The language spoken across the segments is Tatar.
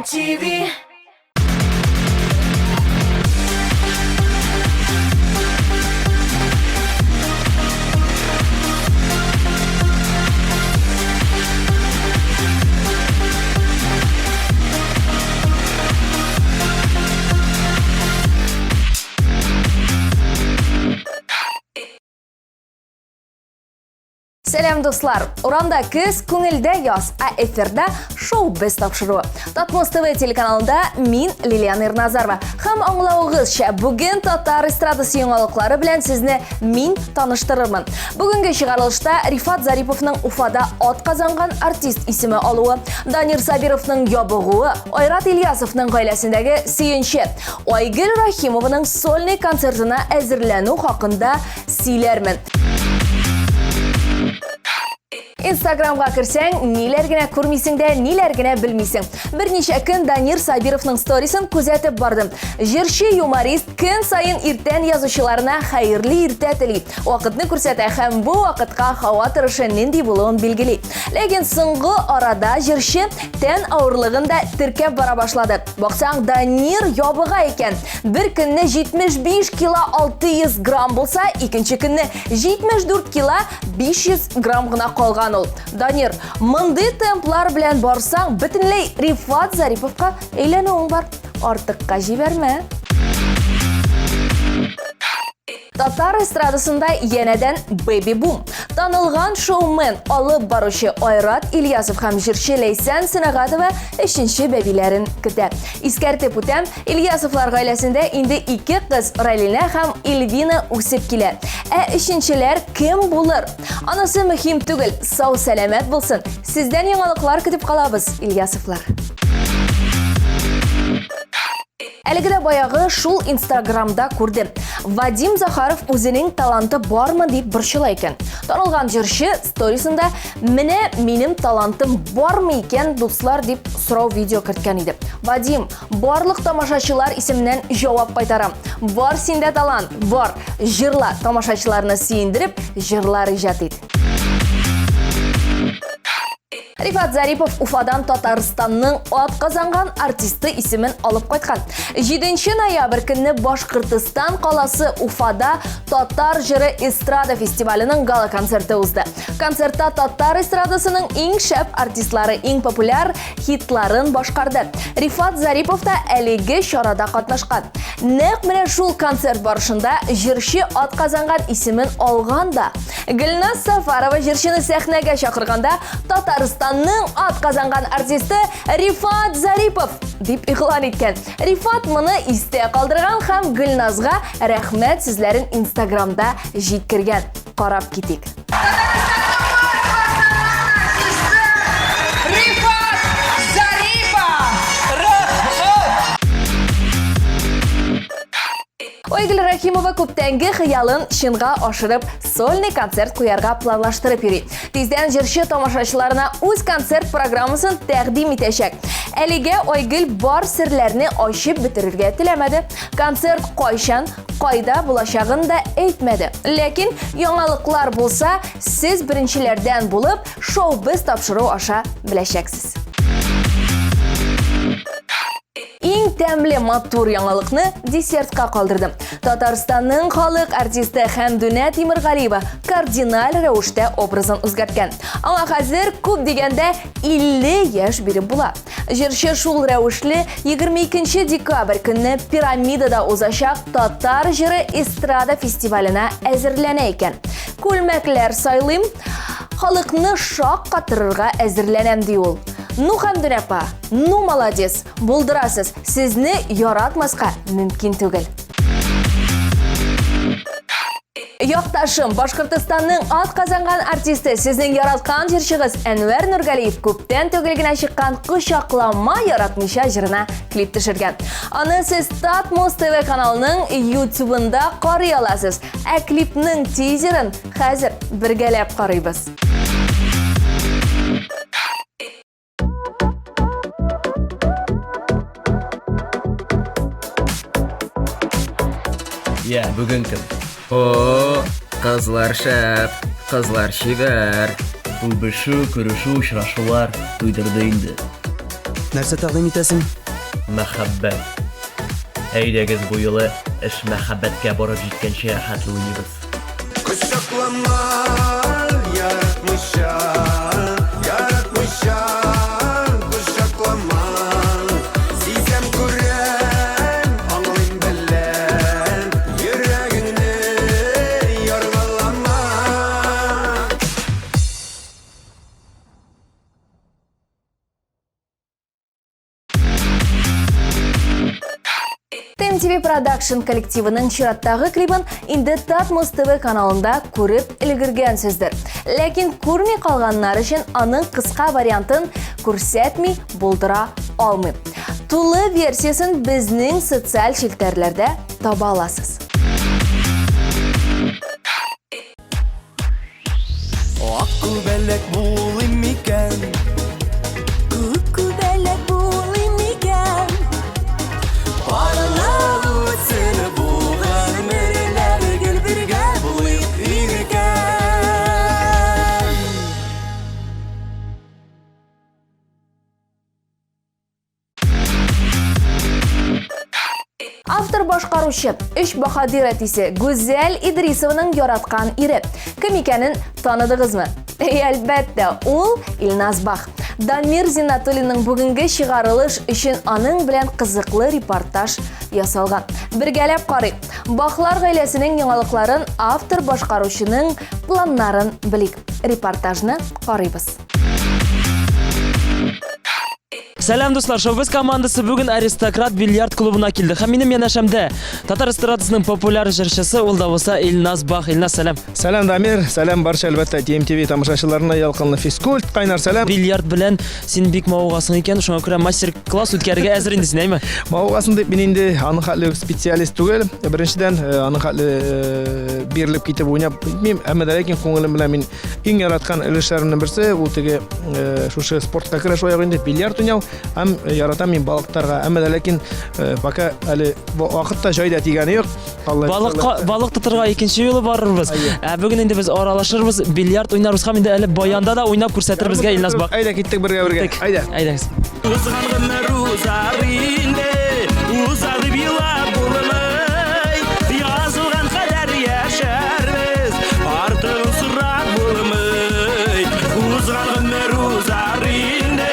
MTV. Сәлам, дуслар! Урамда көз, күңелдә яз, ә эфирда шоу без тапшыруы. Татмос ТВ телеканалында мин Лилиана Ирназарова. Һәм аңлавыгызча, бүген татар эстрадасы яңалыклары белән сезне мин таныштырырмын. Бүгенге чыгарылышта Рифат Зариповның Уфада ат казанган артист исеме алуы, Данир Сабировның ябыгуы, Айрат Ильясовның гаиләсендәге сөенче, Айгөл Рахимованың сольный концертына әзерләнү хакында сөйләрмен. Инстаграмга керсәң, ниләр генә күрмисең дә, ниләр генә белмисең. Берничә көн Данир Сабировның сторисын күзәтеп бардым. Җырчы юморист көн саен иртән язучыларына хәерле иртә тели. Вакытны күрсәтә һәм бу вакытка һава торышы нинди булуын билгели. Ләкин соңгы арада җырчы тән авырлыгын да теркәп бара башлады. Баксаң, Данир ябыга икән. Бер көнне 75 кило 600 грамм булса, икенче көнне 74 кило 500 грамм гына калган ул. Данир, мондый темплар белән барсаң, бөтенләй Рифат Зариповка әйләнүең бар. Артыкка җибәрмә. Татар эстрадасында янәдән бэби-бум. Танылган шоумен, алып баручы Айрат Ильясов һәм җырчы Ләйсән Сөнәгатова өченче бәбиләрен көтә. Искәртеп үтәм, Ильясовлар гаиләсендә инде ике кыз Ралинә һәм Эльвина үсеп килә. Ә өченчеләр кем булыр? Анысы мөһим түгел, сау-сәламәт булсын. Сездән яңалыклар көтеп калабыз, Ильясовлар. Әлеге дә баягы шул Инстаграмда күрдем. Вадим Захаров үзенең таланты бармы дип борчыла икән. Танылган җырчы сторисында менә минем талантым бармы икән, дуслар дип сорау видео керткән иде. Вадим, барлык тамашачылар исеменнән җавап кайтарам. Бар синдә талант, бар. Җырла, тамашачыларны сөендереп, җырлар иҗат ит. Рифат Зарипов Уфадан Татарстанның ат казанган артисты исемен алып кайткан. 7 ноябрь көнне Башкортостан каласы Уфада Татар җыры эстрада фестиваленең гала-концерты узды. Концертта татар эстрадасының иң шәп артистлары иң популяр хитларын башкарды. Рифат Зарипов та әлеге чарада катнашкан. Нәкъ менә шул концерт барышында җырчы ат казанган исемен алган да. Гөлназ Сафарова җырчыны сәхнәгә чакырганда Татарстанның ат казанган артисты Рифат Зарипов дип игълан иткән. Рифат моны истә калдырган һәм Гөлназга рәхмәт сүзләрен Инстаграмда җиткергән. Карап китик. Рифат Зарипов! Рәхмәт! Айгөл Рәхимова күптәнге хыялын чынга ашырып, сольный концерт куярга планлаштырып йөри. Тиздән җырчы тамашачыларына үз концерт программасын тәкъдим итәчәк. Әлегә Айгөл бар серләрне ачып бетерергә теләмәде. Концерт кайчан, кайда булачагын да әйтмәде. Ләкин яңалыклар булса, сез беренчеләрдән булып, шоу-без тапшыру аша беләчәксез. Иң тәмле матур яңалыкны десертка калдырдым. Татарстанның халык артисты Хәмдүнә Тимергалиева кардиналь рәвештә образын үзгәрткән. Аңа хәзер күп дигәндә 50 яшь биреп була. Җырчы шул рәвешле 22 декабрь көнне Пирамидада узачак Татар җыры эстрада фестиваленә әзерләнә икән. Күлмәкләр сайлыйм, халыкны шаккатырырга әзерләнәм, ди ул. Ну, Хәмдүнә апа, ну молодец! Булдырасыз, сезне яратмаска мөмкин түгел. Якташым, Башкортостанның ат казанган артисты, сезнең яраткан җырчыгыз Әнвәр Нургалиев күптән түгел генә чыккан Кочаклама яратмыйча җырына клип төшергән. Аны сез Татмос ТВ каналының YouTube-ында карый аласыз. Ә клипның тизерын хәзер бергәләп карыйбыз. Я, бүген кем? О, кызлар шәп, кызлар чибәр. Үбешү, күрешү, очрашулар туйдырды инде. Нәрсә тәкъдим итәсең? Мәхәббәт. Әйдәгез бу юлы эш мәхәббәткә барып җиткәнче рәхәтле уйныйбыз. Кочаклама, яратмыйча, яратмыйча, кочаклама. Сизәм, күрәм, аңлыйм, беләм, йөрәгеңне яргалама. TMTV Production коллективының чираттагы клибын инде Татмос ТВ каналында күреп өлгергәнсездер. Ләкин күрми калганнар өчен аның кыска вариантын күрсәтми булдыра алмыйм. Тулы версиясен безнең социаль челтәрләрдә таба аласыз. Ак күбәләк булыйм микән? Күк күбәләк булыйм микән? Парлап үтсен бу гомерләр, гел бергә булыйк иркән. Автор башкаручы, өч баһадир әтисе Гүзәл Идрисованың яраткан ире. Кем икәнен таныдыгызмы? Әй, әлбәттә, ул Илназ Бах. Дамир Зиннатуллинның бүгенге чыгарылыш өчен аның белән кызыклы репортаж ясалган. Бергәләп карыйк. Бахлар гаиләсенең яңалыкларын, автор башкаручының планнарын белик. Репортажны карыйбыз. Сәлам, дуслар! Шоу-біз командасы бүген Аристократ бильярд клубына килде. Һәм минем янәшәмдә татар эстрадасының популяр җырчысы, ул да булса Илназ Бах. Илназ, сәлам. Сәлам, Дамир, сәлам барча, әлбәттә, TMTV тамашачыларына ялкынлы физкульт, кайнар сәлам. Бильярд белән син бик мавыгасың икән, шуңа күрә мастер-класс үткәрергә әзер инде син, әйме? Мавыгасың дип мин инде аның хәтле специалист түгел. Беренчедән, аның хәтле бирелеп китеп уйнап битмим, әмма дә ләкин күңелем белән мин иң яраткан өлешләремнең берсе ул теге шушы спортка керә шулай ук инде бильярд уйнау һәм яратам мин балыктарга. Әмма дә ләкин пока әле вакыт та җай да тигәне юк. Балыкка балык тотырга икенче юлы барырбыз. Ә бүген инде без аралашырбыз, бильярд уйнарбыз һәм инде әле баянда да уйнап күрсәтер безгә Илназ Бак. Әйдә, киттек бергә бергә. Әйдә. Әйдәгез. Узган гомер узар инде, узар дип елап булмый. Язылган кадәр яшәрбез, артыгын сорап булмый. Узган гомер узар инде,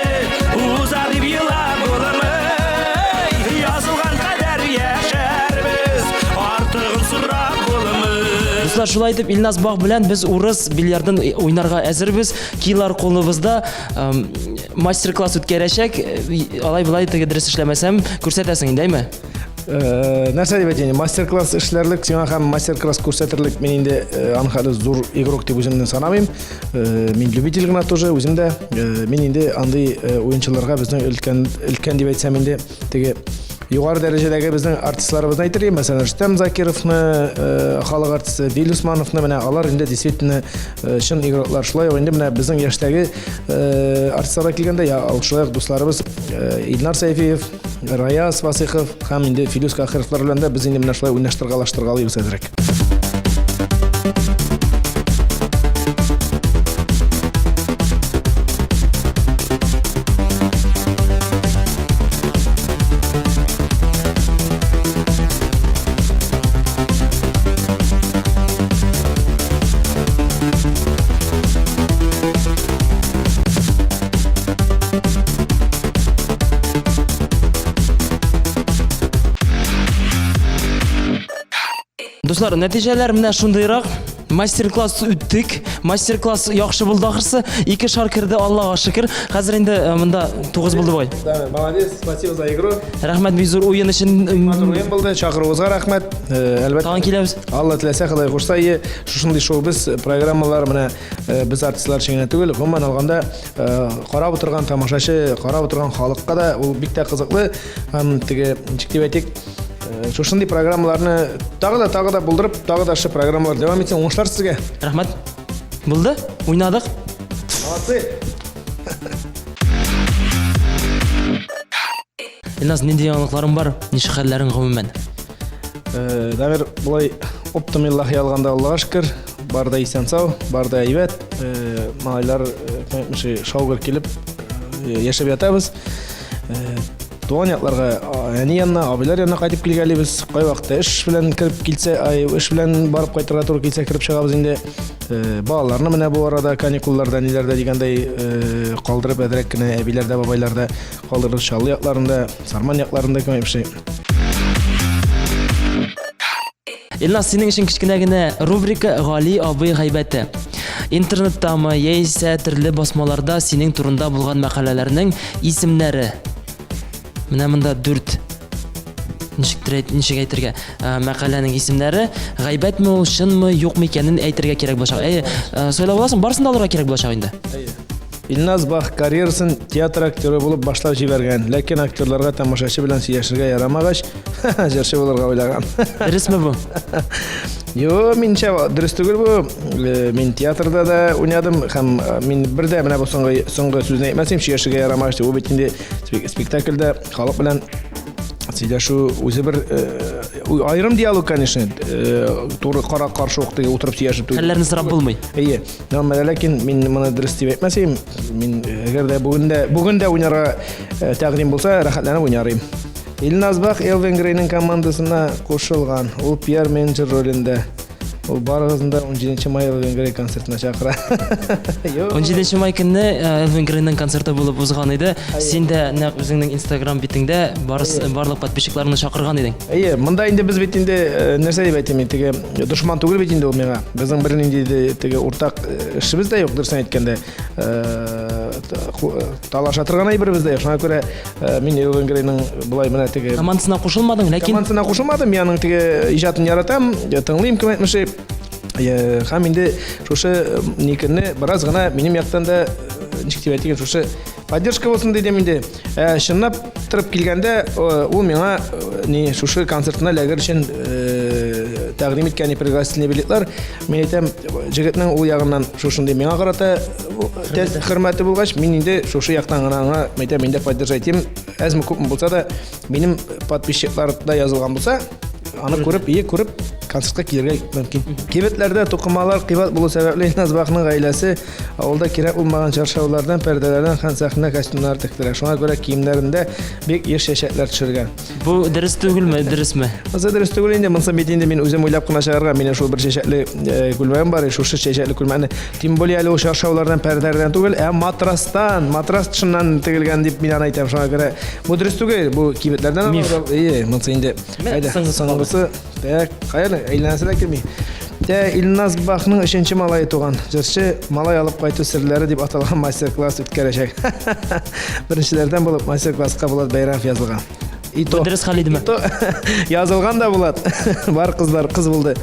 узар дип елап булмый. Язылган кадәр яшәрбез, артыгын сорап булмый. Дуслар, шулай итеп Илназ Бак белән без урыс бильярдын уйнарга әзербез. Килар кулыбызда мастер-класс үткәрәчәк. Алай болай теге дөрес эшләмәсәм, күрсәтәсең инде, әйме? Нәрсә дип әйтәйем, мастер-класс эшләрлек сиңа һәм мастер-класс күрсәтерлек мин инде аның хәле зур игрок дип үземне санамыйм. Мин любитель гына тоже үзем дә. Мин инде андый уенчыларга безнең өлкән өлкән дип әйтсәм инде теге югары дәрәҗәдәге безнең артистларыбызны әйтер идем. Мәсәлән, Рөстәм Закировны, халык артисты Вил Усмановны, менә алар инде действительно чын игроклар. Шулай ук инде менә безнең яшьтәге артистларга килгәндә, я шулай ук дусларыбыз Илнар Сәйфиев, Раяз Васыйхов һәм инде Филүс Кахировлар белән дә без инде менә шулай уйнаштыргалаштыргалыйбыз әзрәк. Дуслар, нәтиҗәләр менә шундыйрак. Мастер-класс үттек. Мастер-класс яхшы булды ахрысы. Ике шар керде, Аллага шөкер. Хәзер инде монда 9 булды бугай. Да, молодец, спасибо за игру. Рәхмәт бик зур уен өчен. Матур уен булды, чакыруыгызга рәхмәт. Әлбәттә. Тагын киләбез. Алла теләсә, Ходай кушса, ие, шушындый шоу без программалар менә без артистлар өчен генә түгел, гомумән алганда карап утырган тамашачы, карап утырган халыкка да ул бик тә кызыклы. Һәм теге, ничек дип әйтик, шушындый программаларны тагы да тагы да булдырып, тагы да шушы программалар дәвам итсен. Уңышлар сезгә. Рәхмәт. Булды? Уйнадык. Молодцы. Илназ, нинди яңалыкларың бар? Ничек хәлләрең гомумән? Дамир, болай оптом иллахи алганда Аллага шөкер, бар да исән сау, бар да әйбәт. Малайлар, шаугыр килеп яшәп ятабыз. Туган якларга, әни янына, абыйлар янына кайтып килгәлибез. Кайвакытта эш белән кереп килсә, ай, эш белән барып кайтырга туры килсә, кереп чыгабыз инде. Балаларны менә бу арада каникулларда, ниләрдә дигәндәй, калдырып әзрәк кенә әбиләрдә, бабайларда калдырып Чаллы якларында, Сарман якларында кем әйтмешли. Илназ, синең өчен кечкенә генә рубрика Гали абый гайбәте. Интернеттамы, яисә төрле басмаларда синең турында булган мәкаләләрнең исемнәре. Менә монда дүрт ничектер әйт, ничек әйтергә, ә, мәкаләнең исемнәре, гайбәтме ул, чынмы, юкмы икәнен әйтергә кирәк булачак. Әйе, ә, сайлап аласың, барысын да алырга кирәк булачак инде. Әйе. Илназ Бах карьерасын театр актеры булып башлап җибәргән, ләкин актерларга тамашачы белән сөйләшергә ярамагач, җырчы булырга уйлаган. Дөресме бу? Юк, минемчә, дөрес түгел бу. Э, мин театрда да уйнадым һәм э, мин бер дә менә бу соңгы соңгы сүзне әйтмәсем, сөйләшергә ярамагач, ул бит инде спектакльдә халык белән сөйләшү үзе бер э, аерым диалог, конечно, туры кара каршы ук теге утырып сөйләшеп түгел. Хәлләрне сорап булмый. Әйе. Әмма ләкин мин моны дөрес дип әйтмәс идем. Мин әгәр дә бүген дә бүген дә уйнарга э, тәкъдим булса, рәхәтләнеп уйнар идем. Илназ Бах Элвин Грейның командасына кушылган. Ул пиар-менеджер ролендә. Ул барыгызны да 17 май Элвин Грей концертына чакыра. 17 май көнне э, Элвин Грейның концерты булып узган иде. Син дә нәкъ үзеңнең Instagram битеңдә барыс, барлык подписчикларыңны чакырган идең. Әйе, монда инде без бит инде э, нәрсә дип әйтим, теге дошман түгел бит инде ул миңа. Безнең бернинди дә теге уртак э, эшебез дә юк, дөресен әйткәндә. Э, талаша торган әйберебез дә юк. Шуңа күрә мин Элвин Грейның болай менә теге командасына кушылмадың, ләкин командасына кушылмадым, мин аның теге иҗатын яратам, тыңлыйм, кем әйтмешли. Һәм инде шушы никенне бераз гына минем яктан да ничек дип әйтик, шушы поддержка булсын дидем инде. Ә, чынлап торып килгәндә, ул миңа ни шушы концертына эләгер өчен тәкъдим иткән пригласительный билетлар. Мин әйтәм, җегетнең ул ягыннан шушындый миңа карата хөрмәте булгач, мин инде шушы яктан гына аңа әйтәм, инде поддержать итим. Әзме күпме булса да, минем подписчикларда язылган булса, аны күреп, ие күреп, концертка килергә мөмкин. Кибетләрдә тукымалар кыйбат булу сәбәпле Илназ Бахның гаиләсе Авылда кирәк булмаган чаршаулардан, пәрдәләрдән һәм сәхнә костюмнары тектерә. Шуңа күрә киемнәрендә бик еш чәчәкләр төшергән. Бу дөрес түгелме, дөресме? Монысы дөрес түгел инде. Монысы бит инде мин үзем уйлап кына чыгарган. Минем шул бер чәчәкле э, күлмәгем бар, шушы чәчәкле күлмәкне. Тем более әле ул чаршаулардан, пәрдәләрдән түгел, ә матрастан, матрас тышыннан тегелгән дип мин аны әйтәм. Шуңа күрә бу дөрес түгел. Бу кибетләрдән Миф. Ие, монысы инде. Әйдә, соңгысы. Так, кая әйләнәсе дә килми. Тә Илназ Бахның өченче малае туган. Җырчы малай алып кайту серләре дип аталган мастер-класс үткәрәчәк. Беренчеләрдән булып мастер-класска Булат Бәйрәмов язылган. И то, дөрес хәл идеме? То, язылган да Булат. Бар кызлар, кыз булды.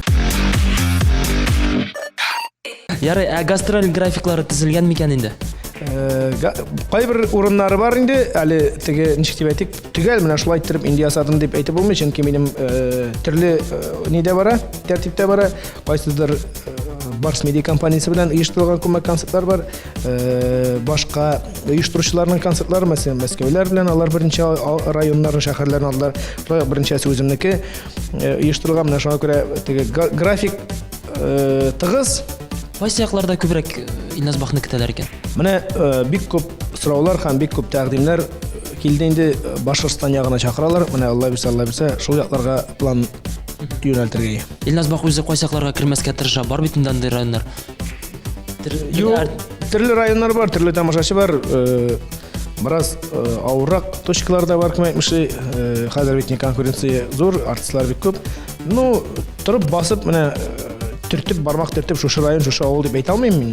Ярый, ә гастроль графиклары төзелгән микән инде? Э, кайбер урыннары бар инде, әле теге ничек дип әйтик, Төгәл менә шулай иттереп инде ясадым дип әйтеп булмый, чөнки минем э, төрле э, нидә бара, тәртиптә бара. Кайсыдыр э, Барс Медиа компаниясе белән оештырылган күмәк концертлар бар. Э, башка оештыручыларның концертлары, мәсәлән, Мәскәүләр белән алар берничә районнарын, шәһәрләрен алдылар. Шулай ук берничәсе үземнеке э, оештырылган. Менә шуңа күрә теге график э, тыгыз. Кайсы якларда күбрәк Илназ Бахны көтәләр икән? Менә бик күп сораулар һәм бик күп тәкъдимнәр килде инде Башкортстан ягына чакыралар. Менә Алла бирсә, Алла бирсә, шул якларга план юнәлтергә. Илназ Бах үзе кайсы якларга кермәскә тырыша? Бар бит инде андый районнар. Юк, төрле районнар бар, төрле тамашачы бар. Бераз авыррак точкалар да бар, кем әйтмешли. Хәзер бит конкуренция зур, артистлар бик күп. Ну, торып басып, менә төртеп, бармак төртеп, шушы район, шушы авыл дип әйтә алмыйм мин.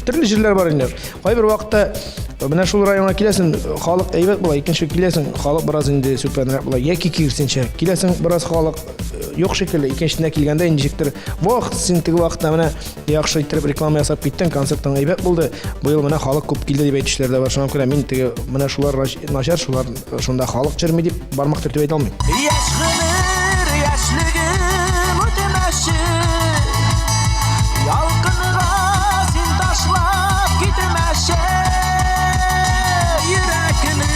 Төрле җирләр бар инде. Кайбер вакытта менә шул районга киләсең, халык әйбәт була, икенче киләсең, халык бераз инде сүпәнрәк була, яки киресенчә. Киләсең, бераз халык юк шикелле, икенчесенә килгәндә ничектер, вах, син теге вакытта менә яхшы иттереп реклама ясап киттең, концертың әйбәт булды, быел менә халык күп килде дип әйтүчеләр дә бар. Шуңа күрә мин теге менә шулар начар, шулар шунда халык черми дип бармак төртеп әйтә алмыйм. Яшь гомер, яшьлегем үтмәче, Ялкынга син ташлап китмәче, Йөрәкне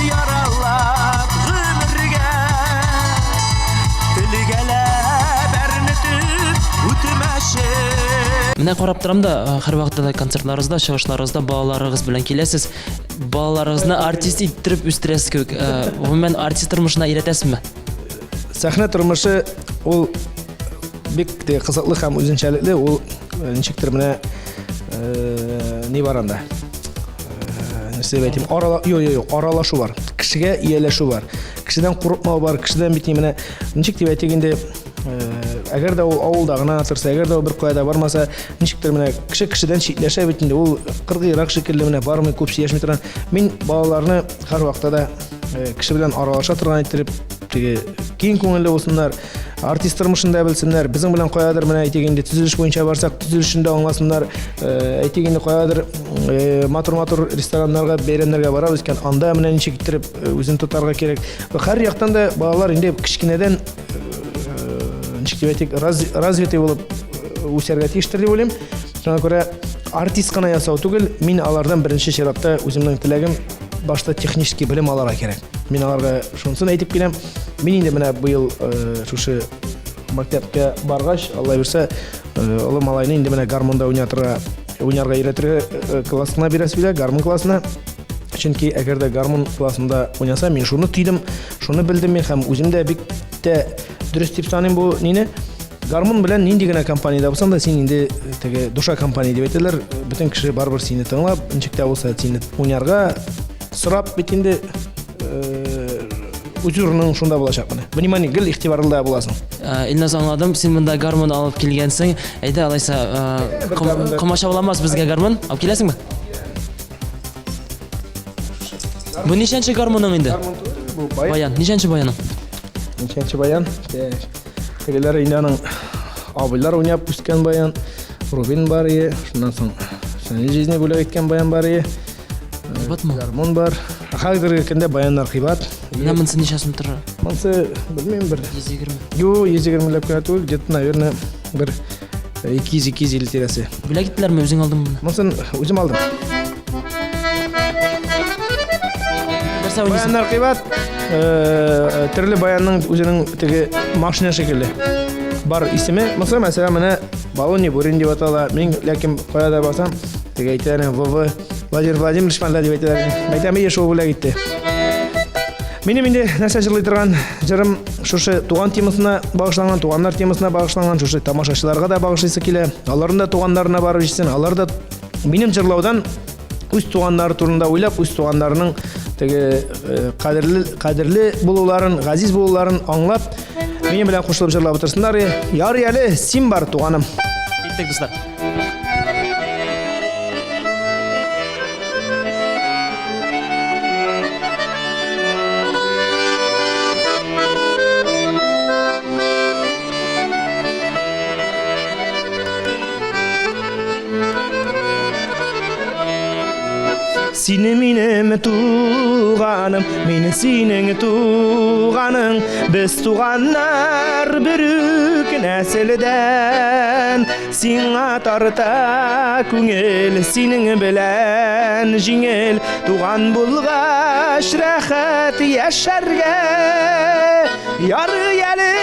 яралап гомергә, Телгәләп әрнетеп үтмәче. Менә карап торам да, һәрвакытта да концертларыгызда, чыгышларыгызда балаларыгыз белән киләсез. Балаларыгызны артист иттереп үстерәсез кебек. Э, гомумән, артист тормышына өйрәтәсезме? Сәхнә тормышы ул бик тә кызыклы һәм үзенчәлекле. Ул э, ничектер менә э, ни бар анда? Нәрсә дип әйтим? Арала, юк, юк, юк, аралашу бар. Кешегә ияләшү бар. Кешедән курыкмау бар, кешедән бит ни менә ничек дип әйтик инде, әгәр дә ул авылда гына торса, әгәр дә ул бер кая да бармаса, ничектер менә кеше кешедән читләшә бит инде, ул кыргыйрак шикелле менә бармый, күп сөйләшми торган. Мин балаларны һәрвакытта да кеше белән аралаша торган иттереп, теге киң күңелле булсыннар, артист тормышын да белсеннәр, безнең белән каядыр менә әйтик инде төзелеш буенча барсак, төзелешен дә аңласыннар, әйтик инде каядыр матур-матур рестораннарга, бәйрәмнәргә барабыз икән, анда менә ничек иттереп үзен тотарга кирәк. Һәр яктан да балалар инде кечкенәдән ничек дип әйтик, развитый булып үсәргә тиештер дип уйлыйм. Шуңа күрә артист кына ясау түгел, мин алардан беренче чиратта үземнең теләгем башта технический белем аларга кирәк. Мин аларга шунысын әйтеп киләм. Мин инде менә быел шушы мәктәпкә баргач, Алла бирсә, олы малайны инде менә гармунда уйнатырга, уйнарга өйрәтергә классына бирәсе килә, гармун классына. Чөнки әгәр дә гармун классында уйнаса, мин шуны тойдым, шуны белдем мин һәм үзем дә бик тә дөрес дип саныйм бу нине. Гармун белән нинди генә компаниядә булсаң да, син инде теге душа компания дип әйтәләр, бөтен кеше барыбер сине тыңлап, ничек тә булса сине уйнарга сорап бит инде үз урының шунда булачак менә. Внимание, гел игътибарлы да буласың. Илназ, аңладым, син монда гармун алып килгәнсең. Әйдә, алайса, комачауламас безгә гармун. Алып киләсеңме? Бу ничәнче гармуның инде? Гармун түгел, бу баян. Баян. Ничәнче баяның? Ничәнче баян? Тегеләр инде аның абыйлар уйнап үскән баян. Рубин бар ие, шуннан соң Сәнил җизни бүләк иткән баян бар ие. Кыйбатмы? Гармун бар. Хәзерге көндә баяннар кыйбат. Менә монысы ничә сум тора? Монысы, белмим, бер 120. Юк, 120 ләп кенә түгел, где-то, наверное, бер 200-250 тирәсе. Бүләк иттеләрме, үзең алдыңмы моны? Монысын үзем алдым. Нәрсә уйныйсың? Баяннар кыйбат. Э, төрле баянның үзенең теге машина шикелле. Бар исеме. Монысы, мәсәлән, менә Балони Бурин дип атала. Мин ләкин кая да барсам, теге әйтәләр, ВВ Владимир Владимирович монда дип әйтәләр. Әйтәм, ие, шул бүләк итте. Минем инде нәрсә җырлый торган җырым шушы туган темасына багышланган, туганнар темасына багышланган, шушы тамашачыларга да багышлыйсы килә. Аларның да туганнарына барып җитсен, алар да минем җырлаудан үз туганнары турында уйлап, үз туганнарының теге э, кадерле кадерле булуларын, газиз булуларын аңлап, минем белән кушылып җырлап утырсыннар. Ярый әле син бар, туганым. Киттек, дуслар. Сине минем туганым, мин синең туганың, без туганнар бер үк нәселдән. Сиңа тарта күңел, синең белән җиңел, туган булгач рәхәт яшәргә. Ярый әле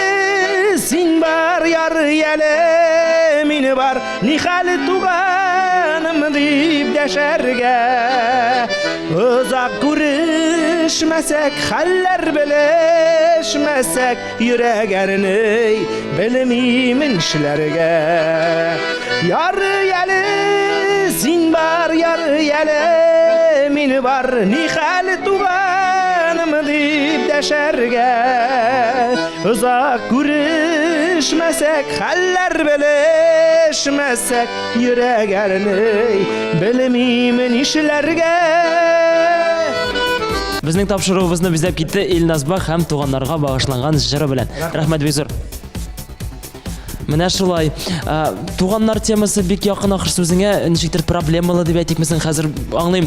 син бар, ярый әле мин бар, нихәл туганым дип дәшәргә. Озак күрешмәсәк, хәлләр белешмәсәк, Йөрәк әрни, белмим нишләргә. Ярый әле син бар, ярый әле мин бар, нихәл туганым дип дәшәргә. Озак күрешмәсәк, хәлләр белешмәсәк, йөрәк әрни, белмим нишләргә. Безнең тапшыруыбызны бизәп китте Илназ Бах һәм туганнарга багышланган җыры белән. Рәхмәт бик зур. Менә шулай. Туганнар темасы бик якын ахрысы үзеңә, ничектер проблемалы дип әйтикме соң, хәзер аңлыйм.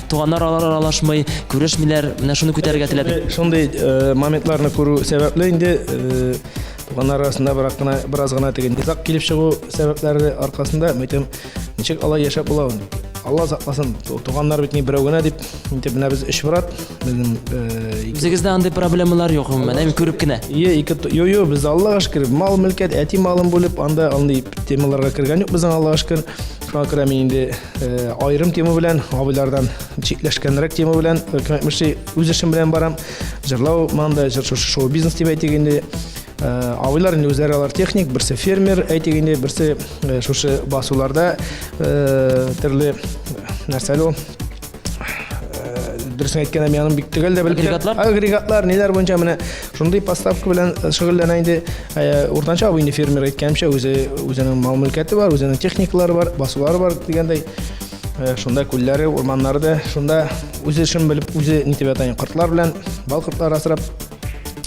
Туганнар алар аралашмый, күрешмиләр. Менә шуны күтәрергә теләдем. Шундый моментларны күрү сәбәпле инде туганнар арасында бераз гына, бераз гына теге низаг килеп чыгу сәбәпләре аркасында, әйтәм, ничек алай яшәп була? Алла сакласын, туганнар бит не берәү генә дип, инде менә без өч брат, безнең Үзегездә андый проблемалар юк гомумән, әйме күреп кенә. Ие, ике йо йо, без Аллага шөкер, мал мөлкәт, әти малын бүлеп, анда андый темаларга кергән юк безнең Аллага шөкер. Шуңа күрә мин инде аерым тема белән, абыйлардан читләшкәнрәк тема белән, кем әйтмешли, үз эшем белән барам. Җырлау манда, җыр шушы шоу-бизнес дип әйтик инде. Абыйлар инде үзләре алар техник, берсе фермер, әйтик инде, берсе шушы басуларда төрле нәрсә әле ул. Дөресен әйткәндә, мин аның бик төгәл дә белеп Агрегатлар? Агрегатлар, ниләр буенча менә шундый поставка белән шөгыльләнә инде. Уртанчы абый инде фермер әйткәнемчә, үзе үзенең мал-мөлкәте бар, үзенең техникалары бар, басулары бар дигәндәй. Шунда күлләре, урманнары да, шунда үзе эшен белеп, үзе нитеп ята инде, кортлар белән, бал кортлары асрап,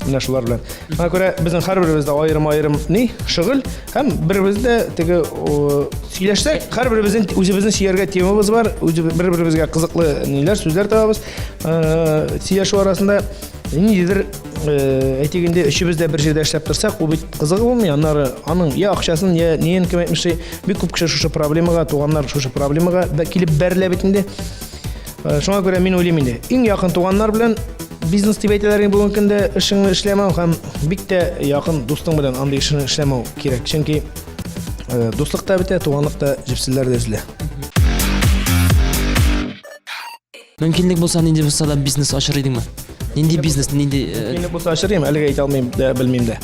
менә шулар белән. Шуңа күрә безнең һәрберебездә аерым-аерым ни, шөгыль һәм беребез дә теге сөйләшсәк, һәрберебезнең үзебезнең сөяргә темабыз бар, үзе бер-беребезгә кызыклы ниләр, сүзләр табабыз. Сөйләшү арасында ниндидер, әйтик инде, өчебез дә бер җирдә эшләп торсак, ул бит кызыгы булмый. Аннары аның я акчасын, я ниен кем әйтмешли, бик күп кеше шушы проблемага, туганнар шушы проблемага килеп бәрелә бит инде. Шуңа күрә мин уйлыйм инде, иң якын туганнар белән бизнес дип әйтәләр инде бүгенге көндә эшеңне эшләмәү һәм бик тә якын дустың белән андый эшне эшләмәү кирәк. Чөнки дуслык та бетә, туганлык та, җепселләр дә өзелә. Мөмкинлек булса, нинди булса да бизнес ачыр идеңме? Нинди бизнес, нинди... Мөмкинлек булса ачыр идем, әлегә әйтә алмыйм да, белмим дә.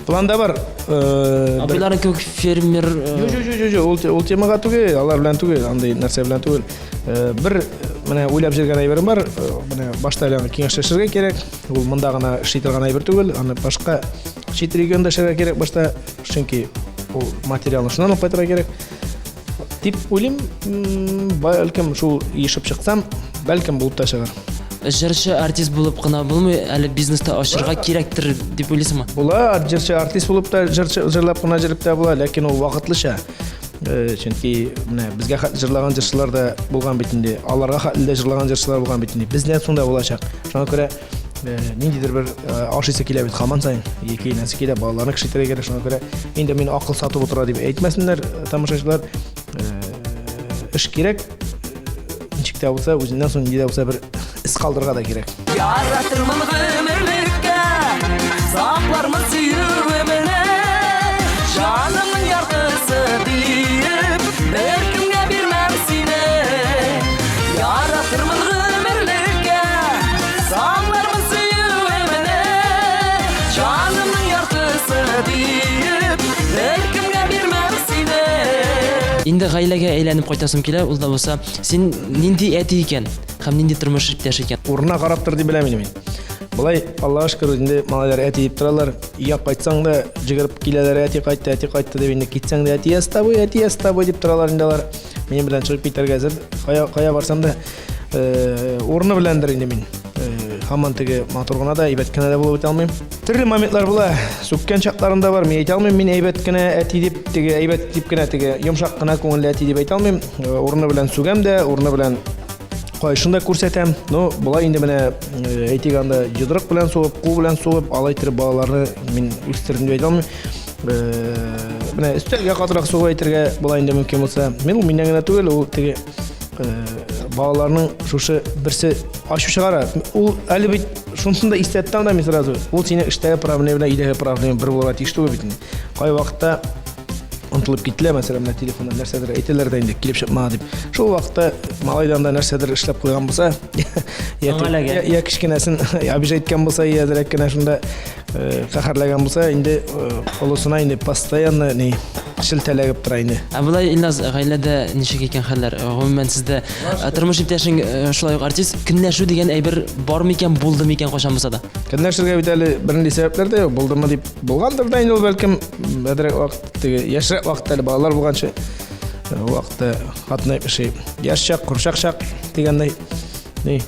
Планда бар. Абыйларың кебек фермер... Юк, юк, юк, юк, ул темага түгел, алар белән түгел, андый нәрсә белән түгел. Бер менә уйлап җөргән әйберем бар, менә башта әле аны киңәшләшергә кирәк. Ул монда гына эшли торган әйбер түгел, аны башка чит регионда эшләргә кирәк башта, чөнки ул материалны шуннан алып кайтырга кирәк. Дип уйлыйм, бәлкем шул ешып чыксам, бәлкем булып та чыгар. Җырчы артист булып кына булмый, әле бизнеста ачырга кирәктер дип уйлыйсыңмы? Була, җырчы артист булып та, җырчы җырлап кына җөреп тә була, ләкин ул вакытлыча. Чөнки менә безгә хәтле җырлаган җырчылар да булган бит инде, аларга хәтле дә җырлаган җырчылар булган бит инде. Бездән соң да булачак. Шуңа күрә ниндидер бер ашыйсы килә бит һаман саен, яки нәрсә килә, балаларны кеше итәргә кирәк. Шуңа күрә инде мин акыл сатып утыра дип әйтмәсеннәр тамашачылар. Эш кирәк, ничек тә булса, үзеннән соң нинди дә булса бер эз калдырырга да кирәк. Яратырмын гомерлеккә, саклармын сөюемне, җанымның яртысы диеп, беркемгә бирмәм сине. Яратырмын гомерлеккә, саклармын сөюемне, җанымның яртысы диеп, беркемгә бирмәм сине. Инде гаиләгә әйләнеп кайтасым килә, ул да булса, син нинди әти икән? Һәм нинди тормыш иптәше икән? Урынына караптыр дип беләм инде мин. Болай, Аллага шөкер, инде малайлар әти дип торалар. Өйгә кайтсаң да, җигереп киләләр, әти кайтты, әти кайтты дип инде китсәң дә, әти я с тобой, әти я с тобой дип торалар инде алар. Минем белән чыгып китәргә әзер. Кая, кая барсам да, урыны беләндер инде мин. Һаман теге матур гына да, әйбәт кенә дә булып үтә алмыйм. Төрле моментлар була. Сүккән чакларым да бар. Мин әйтә алмыйм, мин әйбәт кенә әти дип, теге әйбәт дип кенә теге йомшак кына күңелле әти дип әйтә алмыйм. Урыны белән сүгәм дә, урыны белән кайшын да күрсәтәм. Ну, болай инде менә, әйтик анда йодрык белән сугып, кул белән сугып, алай иттереп балаларны мин үстердем дип әйтә алмыйм. Менә өстәлгә катырак сугып әйтергә була инде мөмкин булса. Мин ул миннән генә түгел, ул теге балаларның шушы берсе ачу чыгара. Ул әле бит шунысын да истә тотам да мин сразу. Ул синең эштәге проблема белән өйдәге проблема бер булырга тиеш түгел бит инде. Кай вакытта онытылып кителә, мәсәлән, менә телефоннан нәрсәдер әйтәләр дә инде, килеп чыкмады дип. Шул вакытта малайдан да нәрсәдер эшләп куйган булса, я кечкенәсен обижать иткән булса, я әзрәк кенә шунда каһәрләгән булса, инде олысына инде постоянно ни шелтәләгеп тора инде. Ә болай, Илназ, гаиләдә ничек икән хәлләр? Гомумән, сездә тормыш иптәшең шулай ук артист, көнләшү дигән әйбер бар микән, булды микән кайчан булса да? Көнләшергә бит әле бернинди сәбәпләр дә юк, булдымы дип булгандыр да инде ул, бәлкем, әзрәк вакыт, теге яшьрәк вакытта әле балалар булганчы, ул вакытта хатын әйтмешли, яшь чак, курчак чак дигәндәй. Ни?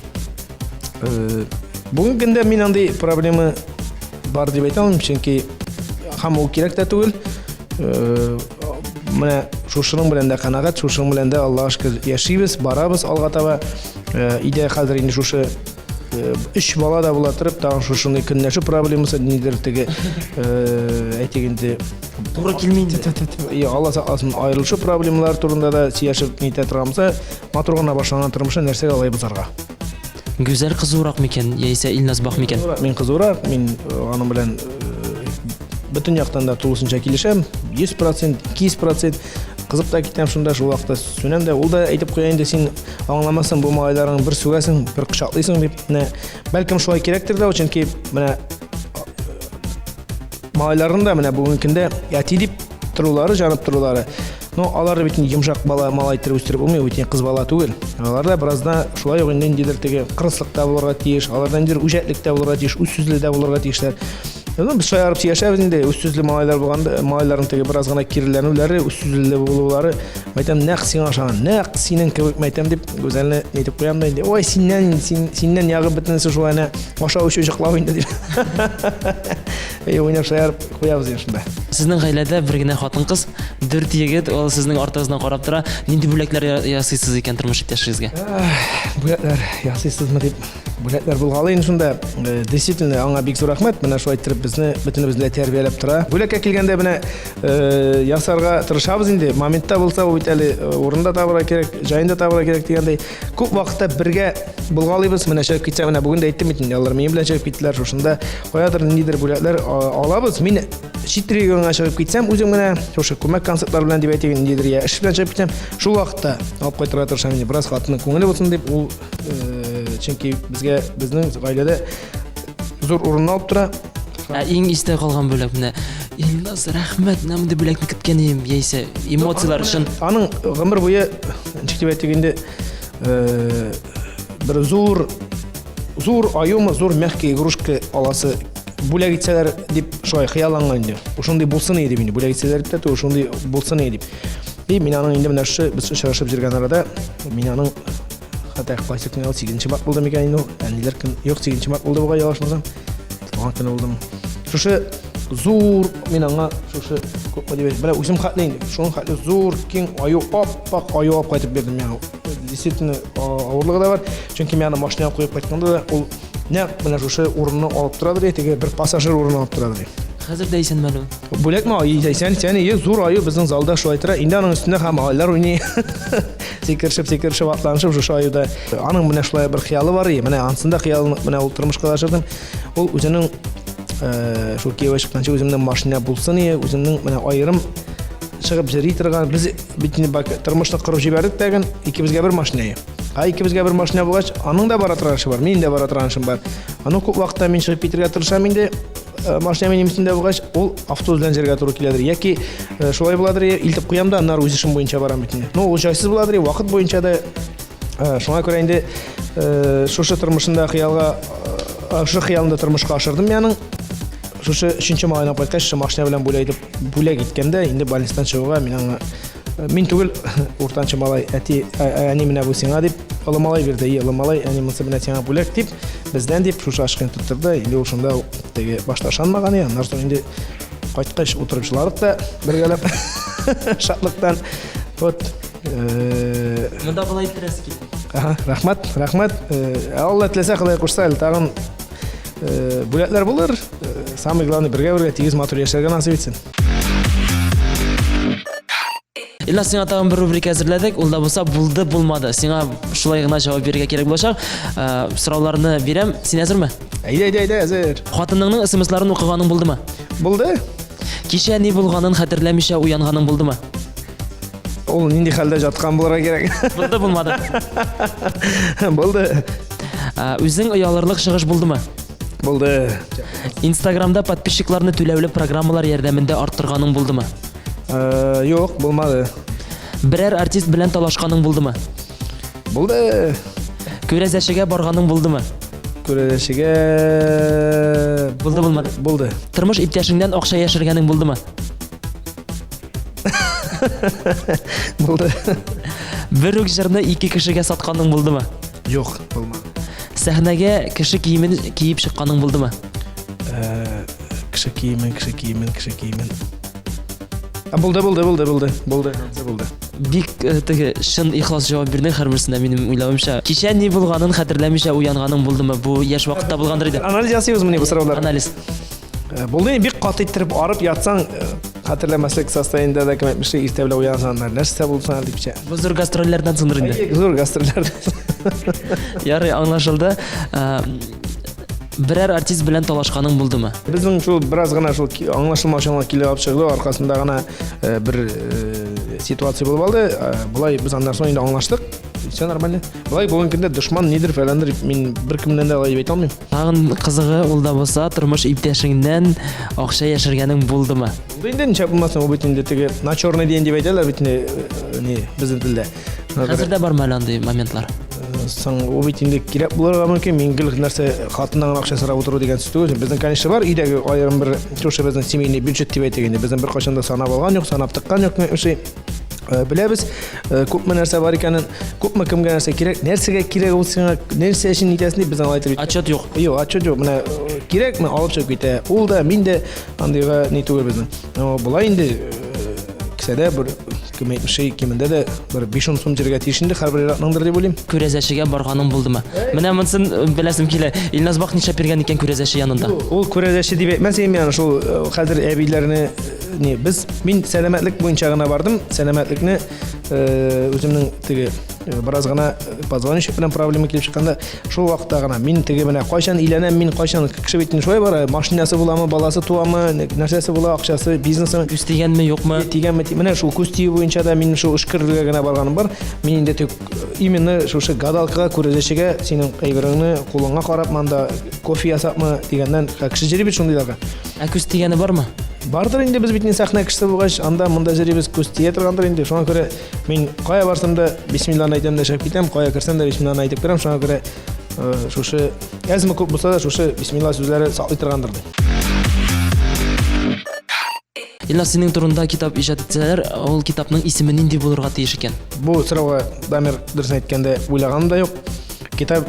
Бүгенге көндә мин андый проблема бар дип әйтә алмыйм, чөнки һәм ул кирәк тә түгел. Менә шушының белән дә канәгать, шушының белән дә Аллага шөкер яшибез, барабыз алга таба. Өйдә хәзер инде шушы өч бала да була торып, тагын шушындый көнләшү проблемасы, нидер теге, әйтик инде, туры килми инде. Алла сакласын, аерылышу проблемалары турында да сөйләшеп нитә торган булса, матур гына башланган тормышны нәрсәгә алай бозарга? Гүзәл кызурак микән, яисә Илназ Бах микән? Мин кызурак, мин аның белән бөтен яктан да тулысынча килешәм, 100%, 200%. Кызып та китәм шунда, шул вакытта сүнәм дә. Ул да әйтеп куя инде, син аңламасаң, бу малайларың бер сүгәсең, бер кочаклыйсың дип. Менә бәлкем шулай кирәктер дә, чөнки менә малайларның да менә бүгенге көндә әти дип торулары, җанып торулары. Ну, алар бит инде йомшак бала, малай иттереп үстереп булмый, бит инде кыз бала түгел. Алар да бераз да шулай ук инде ниндидер теге кырыслык та булырга тиеш, аларда ниндидер үҗәтлек тә булырга тиеш, үз сүзле дә булырга тиешләр. Ну, без шаярып сөйләшәбез инде, үз сүзле малайлар булганда, малайларның теге бераз гына киреләнүләре, үз сүзле булулары, мәйтәм, нәкъ сиңа ошаган, нәкъ синең кебек, мәйтәм, дип, Гүзәлне әйтеп куям да инде. Ой, синнән, син, синнән ягы бөтенесе шул әнә ашау эчү җыклау инде дип. Әй, уйнап шаярып куябыз инде шунда. Сезнең гаиләдә бер генә хатын-кыз, дүрт егет, ул сезнең артыгыздан карап тора. Нинди бүләкләр ясыйсыз икән тормыш иптәшегезгә? Бүләкләр ясыйсызмы дип Бүләкләр булгалы инде шунда. Э, действительно, аңа бик зур рәхмәт. Менә шулай иттереп безне бөтенебезне дә тәрбияләп тора. Бүләккә килгәндә менә э, ясарга тырышабыз инде. Моментта булса, бу бит әле э, урында табырга кирәк, җаенда табырга кирәк дигәндәй. Күп вакытта бергә булгалыйбыз. Менә чыгып китсә, менә бүген дә әйттем бит инде, алар минем белән чыгып киттеләр. Шушында каядыр ниндидер бүләкләр алабыз. Мин чит регионга чыгып китсәм, үзем генә шушы күмәк концертлар белән дип әйтик, ниндидер я эш белән чыгып китсәм, шул вакытта алып кайтырга тырышам инде. Бераз хатынның күңеле булсын дип, ул Э, чөнки безгә безнең гаиләдә зур урын алып тора. Ә иң истә калган бүләк менә Илназ, рәхмәт, менә мондый бүләкне көткән идем, яисә эмоцияләр өчен. Аның гомер буе, ничек дип әйтик инде, э, бер зур зур аюмы, зур мягкий игрушка аласы бүләк итсәләр дип шулай хыялланган инде. Шундый булсын иде дип инде, бүләк итсәләр дип тә түгел, шундый булсын иде дип. И мин аның инде менә шушы без очрашып йөргән арада мин аның Хәтта кайсы көн ул 8 март булды микән инде ул? Әниләр көн, юк, 8 март булды бугай, ялгышмасам. Туган көне булдым. Шушы зур, мин аңа шушы күпме дип әйтим, менә үзем хәтле инде, шуның хәтле зур, киң аю, ап-ак аю алып кайтып бирдем миңа. Действительно, авырлыгы да бар. Чөнки мин аны машинага куеп кайтканда да ул нәкъ менә шушы урынны алып торадыр, теге бер пассажир урынын алып торадыр. Хәзер дә исәнме әле ул? Бүләкме? Исән, исән, ие, зур аю безнең залда шулай тора. Инде аның өстендә һәм малайлар уйный. Сикерешеп, сикерешеп, атланышып шушы аюда. Аның менә шулай бер хыялы бар, ие. Менә ансын да хыялын менә ул тормышка да ашырдым. Ул үзенең э, шул кияүгә чыкканчы үземнең машина булсын, ие, үземнең менә аерым чыгып йөри торган. Без бит инде тормышны корып җибәрдек тәген, икебезгә бер машина. Ә икебезгә бер машина булгач, аның да бара торган эше бар, минем дә бара торган эшем бар. Аның күп вакытта мин чыгып китергә тырышам инде. Э, машина минем өстендә булгач, ул автобус белән җиргә туры киләдер. Яки э, шулай буладыр, илтеп куям да, аннары үз эшем буенча барам бит инде. Ну, ул җайсыз буладыр, вакыт буенча да. Э, шуңа күрә инде шушы тормышында хыялга, шушы хыялымда тормышка ашырдым мин аның. Шушы өченче малайны алып кайткач, шушы машина белән бүләк итеп, бүләк иткәндә, инде больницадан чыгуга мин аңа Мин түгел, уртанчы малай, әти, әни менә бу сиңа дип, олы малай бирде. И, олы малай, әни монысы менә сиңа бүләк дип, бездән дип шушы ашкын тоттырды. Инде ул шунда теге башта ышанмаган иде, аннан соң инде кайткач утырып жыладык та бергәләп шатлыктан. Вот. Э, Монда болай иттерәсе килә. Ага, рәхмәт, рәхмәт. Э, Алла теләсә, Ходай кушса, әле тагын э, бүләкләр булыр. Самое главное, бергә-бергә тигез матур яшәргә насыйп итсен. Илназ, сиңа тагын бер рубрика әзерләдек. Ул да булса булды, булмады. Сиңа шулай гына җавап бирергә кирәк булачак. Э, сорауларны бирәм. Син әзерме? Әйдә, әйдә, әйдә, әзер. Хатыныңның смсларын укыганың булдымы? Булды. Кичә ни булганын хәтерләмичә уянганың булдымы? Ул нинди хәлдә жаткан булырга кирәк. Булды, булмады. Булды. Э, үзең оялырлык чыгыш булдымы? Булды. Инстаграмда подписчикларны түләүле программалар ярдәмендә арттырганың булдымы? Э, юк, булмады. Берәр артист белән талашканың булдымы? Булды. Күрәзәчегә барганың булдымы? Күрәзәчегә Булды, булмады. Булды. Тормыш иптәшеңнән акча яшергәнең булдымы? Булды. Бер үк җырны ике кешегә сатканың булдымы? Юк, булмады. Сәхнәгә кеше киемен киеп чыкканың булдымы? Э, кеше киемен, кеше киемен, кеше киемен. А, булды, булды, булды, булды, булды, булды. Бик э, теге чын ихлас җавап бирдең һәрберсенә минем уйлавымча. Кичә ни булганын хәтерләмичә уянганың булдымы? Бу яшь вакытта булгандыр инде. Анализ ясыйбызмыни бу сорауларга? Анализ. Э, булды инде бик каты иттереп арып ятсаң, э, хәтерләмәслек состояниедә дә кем әйтмешли, иртә белән уянсаң, нәрсә булса дип чә. Бу зур гастрольләрдән соңдыр инде. Зур гастрольләрдән. Ярый, аңлашылды. Э, берәр артист белән талашканың булдымы? Безнең шул бераз гына шул аңлашылмаучанлык килеп алып чыгды, аркасында гына бер ситуация булып алды. Болай без аннан соң инде аңлаштык. Все нормально. Болай бүгенге көндә дошман нидер фәләндер мин беркемнән дә алай дип әйтә алмыйм. Тагын кызыгы ул да булса, тормыш иптәшеңнән акча яшергәнең булдымы? Булды инде, ничек булмасын, ул бит инде теге на черный день дип әйтәләр бит инде, ни, безнең телдә. Хәзер дә бармы әле андый моментлар? Соң ул бит инде кирәк булырга мөмкин. Мин гел нәрсә хатыннан гына акча сорап утыру дигән сүз түгел. Безнең, конечно, бар өйдәге аерым бер шушы безнең семейный бюджет дип әйтик инде. Безнең беркайчан да санап алган юк, санап тыккан юк. Шушы беләбез, күпме нәрсә бар икәнен, күпме кемгә нәрсә кирәк, нәрсәгә кирәк ул сиңа, нәрсә өчен нитәсен дип без аңа әйтеп Отчет юк. Юк, отчет юк. Менә кирәкме алып чыгып китә. Ул да, мин дә андыйга ни түгел безнең. Но болай инде кесәдә бер кем әйтмешли, кимендә дә бер 5-10 сум җиргә тиеш инде һәрбер ир-атныңдыр дип уйлыйм. Күрәзәчегә барганың булдымы? Менә монысын беләсем килә. Илназ Бах нишләп йөргән икән күрәзәче янында? Ул күрәзәче дип әйтмәс идем, яны шул хәзер әбиләрне не без мин сәламәтлек буенча гына бардым. Сәламәтлекне үземнең теге бераз гына позвоночник белән проблема килеп чыкканда шул вакытта гына мин теге менә кайчан өйләнәм, мин кайчан кеше бит шулай бара, машинасы буламы, баласы туамы, нәрсәсе була, акчасы, бизнесы. Күз тигәнме, юкмы? Тигәнме, менә шул күз тию буенча да мин шул эшкергә генә барганым бар. Мин инде тик именно шушы гадалкага, күрәзәчегә синең әйбереңне кулыңа карап, монда кофе ясапмы дигәннән, кеше йөри бит шундыйларга. Ә күз тигәне бармы? Бардыр инде, без бит инде сәхнә кешесе булгач, анда монда йөрибез, күз тия торгандыр инде. Шуңа күрә мин кая барсам да бисмилланы әйтәм дә чыгып китәм, кая керсәм дә бисмилланы әйтеп керәм. Шуңа күрә шушы әзме күп булса да шушы бисмилла сүзләре саклый торгандыр. Илназ, синең турында китап иҗат итсәләр, ул китапның исеме нинди булырга тиеш икән? Бу сорауга, Дамир, дөресен әйткәндә, уйлаганым да юк. Китап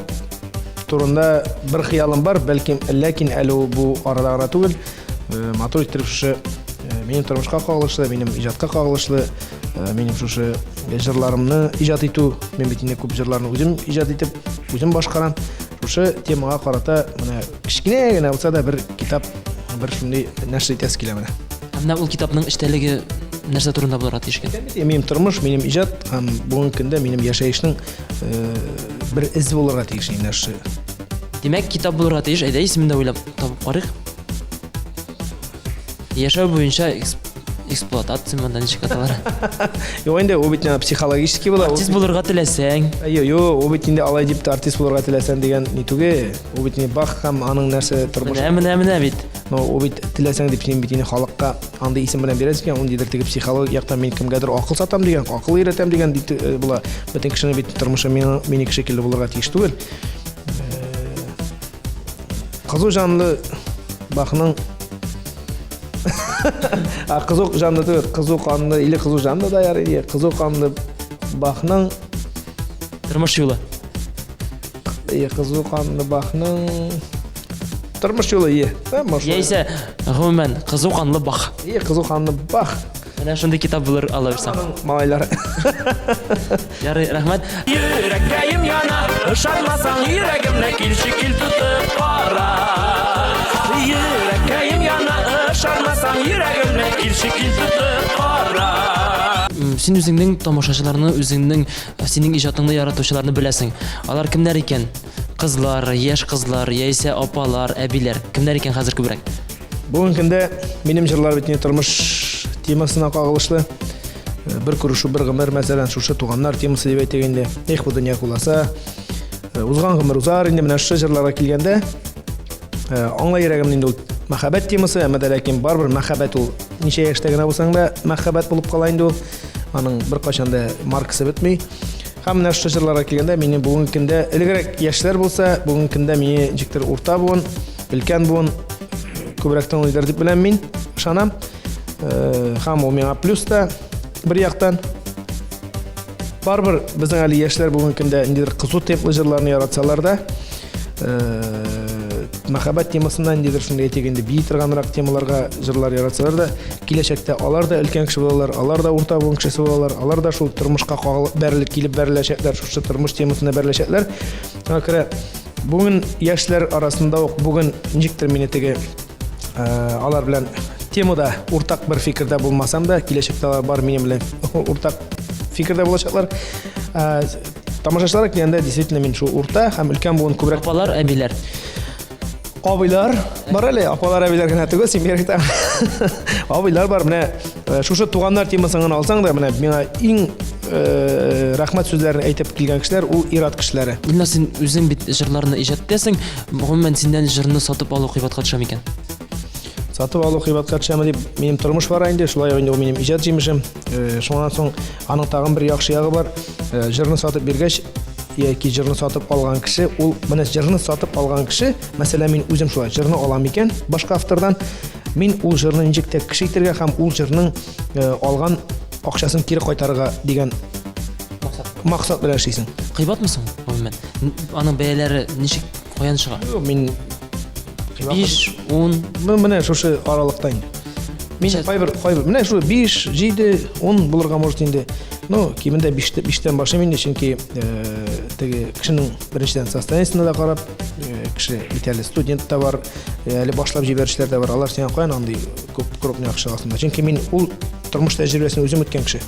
турында бер хыялым бар, бәлкем, ләкин әле ул бу арада гына түгел. Матур иттереп шушы минем тормышка кагылышлы, минем иҗатка кагылышлы, минем шушы җырларымны иҗат итү, мин бит инде күп җырларны үзем иҗат итеп, үзем башкарам. Шушы темага карата менә кечкенә генә булса да бер китап, бер шундый нәшер итәсе килә менә. Ә менә ул китапның эчтәлеге нәрсә турында булырга тиеш икән? Минем тормыш, минем иҗат һәм бүгенге көндә минем яшәешнең бер эз булырга тиеш инде шушы. Димәк, китап булырга тиеш. Әйдә, исемен дә уйлап табып карыйк. Яшәү буенча эксплуатация монда ничек аталар? Юк инде, ул бит психологический була. Артист булырга теләсәң. Юк, юк, ул бит инде алай дип тә артист булырга теләсәң дигән ни түгел. Ул бит инде Бах һәм аның нәрсә тормыш. Менә, менә, менә бит. Но ул бит теләсәң дип син бит инде халыкка андый исем белән бирәсең икән, ул нидер теге психологик яктан мин кемгәдер акыл сатам дигән, акыл өйрәтәм дигән дип була. Бөтен кешенең бит тормышы минеке шикелле булырга тиеш түгел. Кызу жанлы Бахның А кызу жанлы түгел, кызу канлы или кызу жанлы да ярый, кызу канлы Бахның тормыш юлы. Е, кызу канлы Бахның тормыш юлы, е. Яисә, гомумән, кызу канлы Бах. Е, кызу канлы Бах. Менә шундый китап булыр алла бирсә. Малайлар. Ярый, рәхмәт. Йөрәккәем яна, ышанмасаң йөрәгемне килче кил тотып кара. Йөрәккәем яна, ышанмасаң йөрәгемне килче кил тотып кара. Син үзеңнең тамашачыларны, үзеңнең синең иҗатыңны яратучыларны беләсең. Алар кемнәр икән? Кызлар, яшь кызлар, яисә апалар, әбиләр. Кемнәр икән хәзер күбрәк? Бүгенге көндә минем җырлар бит инде тормыш темасына кагылышлы. Бер күрешү, бер гомер, мәсәлән, шушы туганнар темасы дип әйтик инде. Эх, бу дөнья куласа. Узган гомер узар инде менә шушы җырларга килгәндә, аңлай йөрәгем инде ул мәхәббәт темасы, әмма дә ләкин барыбер мәхәббәт ул ничә яшьтә генә булсаң да мәхәббәт булып кала инде ул. Аның беркайчан да маркасы бетми. Һәм менә шушы җырларга килгәндә, мине бүгенге көндә элегрәк яшьләр булса, бүгенге көндә мине ничектер урта буын, өлкән буын күбрәк тыңлыйдыр дип беләм мин, ышанам. Һәм ул миңа плюс та бер яктан. Барыбер безнең әле яшьләр бүгенге көндә ниндидер кызу темплы җырларны яратсалар да, мәхәббәт темасына ниндидер шундый әйтик инде бии торганрак темаларга җырлар яратсалар да, киләчәктә алар да өлкән кеше булалар, алар да урта буын кешесе булалар, алар да шул тормышка кагылып бәрелеп килеп бәреләчәкләр, шушы тормыш темасына бәреләчәкләр. Шуңа күрә бүген яшьләр арасында ук бүген ничектер мине теге алар белән темада уртак бер фикердә булмасам да, киләчәктә алар бар минем белән уртак фикердә булачаклар. Тамашачылар килгәндә, действительно, мин шул урта һәм өлкән буын күбрәк. Апалар, әбиләр. Абыйлар бар әле, апалар, әбиләр генә түгел, син бигрәк тә. Абыйлар бар, менә э, шушы туганнар темасын гына алсаң да, менә миңа иң э, рәхмәт сүзләрен әйтеп килгән кешеләр ул ир-ат кешеләре. Илназ, син үзең бит җырларны иҗат итәсең. Гомумән, синнән җырны сатып алу кыйбатка төшә микән? Сатып алу кыйбатка төшәме дип, минем тормыш бара инде, шулай ук инде ул минем иҗат җимешем. Э, шуннан соң аның тагын бер яхшы ягы бар. Җырны сатып биргәч, яки җырны сатып алган кеше, ул менә җырны сатып алган кеше, мәсәлән, мин үзем шулай җырны алам икән башка автордан, мин ул җырны ничек тә кеше итәргә һәм ул җырның э, алган акчасын кире кайтарырга дигән максат, максат белән эшлисең. Кыйбатмы соң, гомумән? Аның бәяләре ничек, каян чыга? Мин 5, 10. Менә шушы аралыкта инде. Мин кайбер, кайбер, менә шул 5, 7, 10 булырга может инде. Ну, кимендә 5, 5-тән башлыйм инде, чөнки э, теге кешенең беренчедән состояниесенә дә карап, э, кеше бит әле студент та бар, э, әле башлап җибәрүчеләр дә бар. Алар сиңа каян андый күп крупный акча аласың да. Чөнки мин ул тормыш тәҗрибәсен үзем үткән кеше.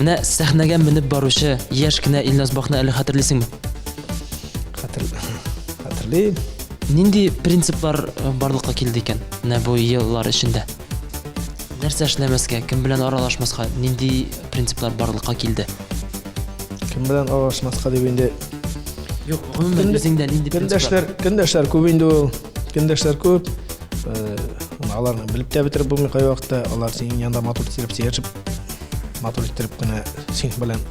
Менә сәхнәгә менеп баручы яшь кенә Илназ Бахны әле хәтерлисеңме? Хәтер, хәтерлим. Нинди принциплар э, барлыкка килде икән менә бу еллар эчендә? Нәрсә эшләмәскә, кем белән аралашмаска, нинди принциплар барлыкка килде? Кем белән аралашмаска дип инде. Юк, гомумән үзеңдә нинди принциплар? Көндәшләр, көндәшләр күп инде ул. Көндәшләр күп. Э, аларны белеп тә бетереп булмый кайвакытта. Алар синең янында матур иттереп сөйләшеп, матур иттереп кенә синең белән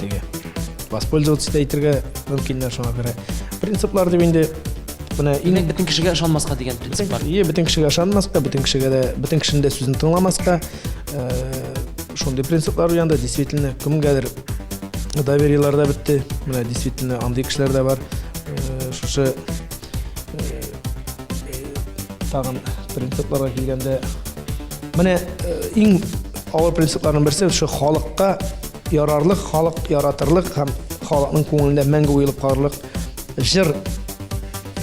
теге воспользоваться да итәргә мөмкиннәр шуңа күрә. Принциплар дип инде менә иң бөтен кешегә ышанмаска дигән принцип бар. Ие, бөтен кешегә ышанмаска, бөтен кешегә дә, бөтен кешенең дә сүзен тыңламаска. Э, шундый принциплар уянды, действительно, кемгәдер довериелар да бетте. Менә действительно андый кешеләр дә бар. Э, шушы э, тагын принципларга килгәндә, менә иң авыр принципларның берсе шушы халыкка ярарлык, халык яратырлык һәм халыкның күңелендә мәңге уелып калырлык җыр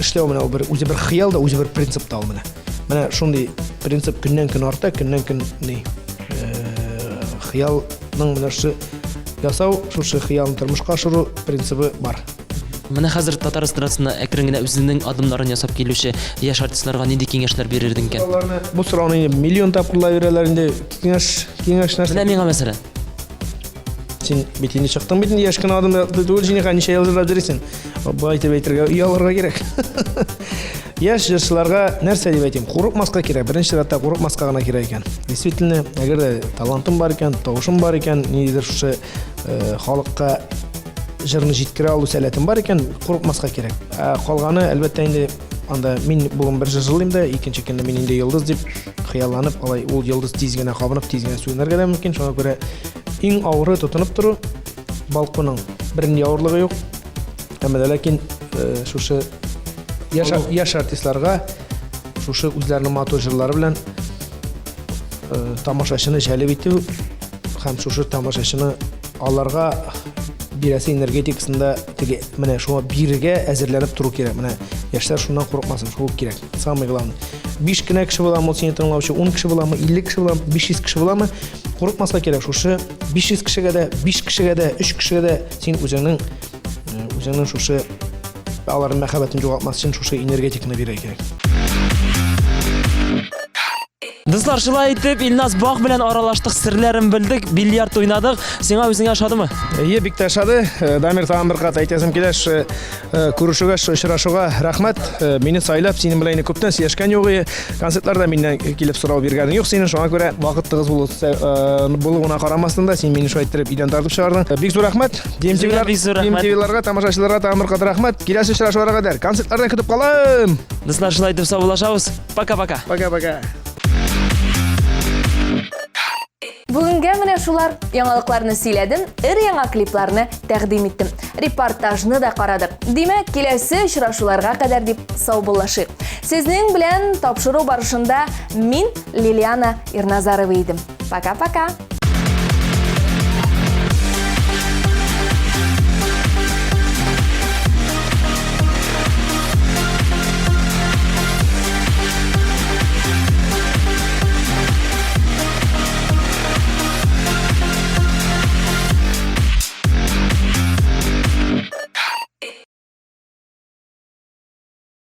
эшләү менә ул бер үзе бер хыял да, үзе бер принцип та ул менә. Менә шундый принцип көннән-көн арта, көннән-көн ни э, хыялның менә шушы ясау, шушы хыялны тормышка ашыру принцибы бар. Менә хәзер татар эстрадасына әкрен генә үзенең адымнарын ясап килүче яшь артистларга нинди киңәшләр бирер идең икән? Бу сорауны инде миллион тапкырлар бирәләр инде. Киңәш, киңәш нәрсә? Менә миңа мәсәлән. Син бит инде чыктың бит инде яшь кенә адым түгел, син ничә ел җырлап йөрисең. Болай итеп әйтергә оялырга кирәк. Яшь җырчыларга нәрсә дип әйтим? Курыкмаска кирәк. Беренче чиратта курыкмаска гына кирәк икән. Действительно, әгәр дә талантың бар икән, тавышың бар икән, ниндидер шушы э, халыкка җырны җиткерә алу сәләтең бар икән, курыкмаска кирәк. Ә калганы, әлбәттә инде, анда мин бүген бер җыр җырлыйм да, икенче көнне мин инде йолдыз дип хыялланып, алай ул йолдыз тиз генә кабынып, тиз генә сүнәргә дә мөмкин. Шуңа күрә иң авыры тотынып тору, балкуның бернинди авырлыгы юк. Әмма дә ләкин э, шушы яшь, яшь артистларга шушы үзләренең матур җырлары белән э, тамашачыны җәлеп итү һәм шушы тамашачыны аларга бирәсе энергетикасында теге менә шуңа бирергә әзерләнеп тору кирәк. Менә яшьләр шуннан курыкмасын, шул кирәк. Самое главное. 5 кенә кеше буламы ул сине тыңлаучы, 10 кеше буламы, 50 кеше буламы, 500 кеше буламы? Курыкмаска кирәк. Шушы 500 кешегә дә, 5 кешегә дә, 3 кешегә дә син үзеңнең э, үзеңнең шушы аларның мәхәббәтен югалтмас өчен шушы энергетиканы бирергә кирәк. Дуслар, шулай итеп, Илназ Бах белән аралаштык, серләрен белдек, бильярд уйнадык. Сиңа үзеңә ошадымы? Әйе, бик тә ошады. Э, Дамир, тагын бер кат әйтәсем килә, шы э, күрешүгә, шы очрашуга рәхмәт. Э, мине сайлап, синең белән инде күптән сөйләшкән юк иде. Концертларда миннән килеп сорау биргәнең юк синең, шуңа күрә вакыт тыгыз булу булуына карамастан да, син мине шулай иттереп өйдән тартып чыгардың. Бик зур рәхмәт. DMTV-лар, тамашачыларга тагын бер кат рәхмәт. Киләсе очрашуларга кадәр концертларда көтеп калам. Дуслар, шулай итеп саубуллашабыз. Пока-пока. Пока-пока. Бүгенгә менә шулар. Яңалыкларны сөйләдем, өр-яңа клипларны тәкъдим иттем. Репортажны да карадык. Димәк, киләсе очрашуларга кадәр дип саубуллашыйк. Сезнең белән тапшыру барышында мин, Лилиана Ирназарова идем. Пока-пока!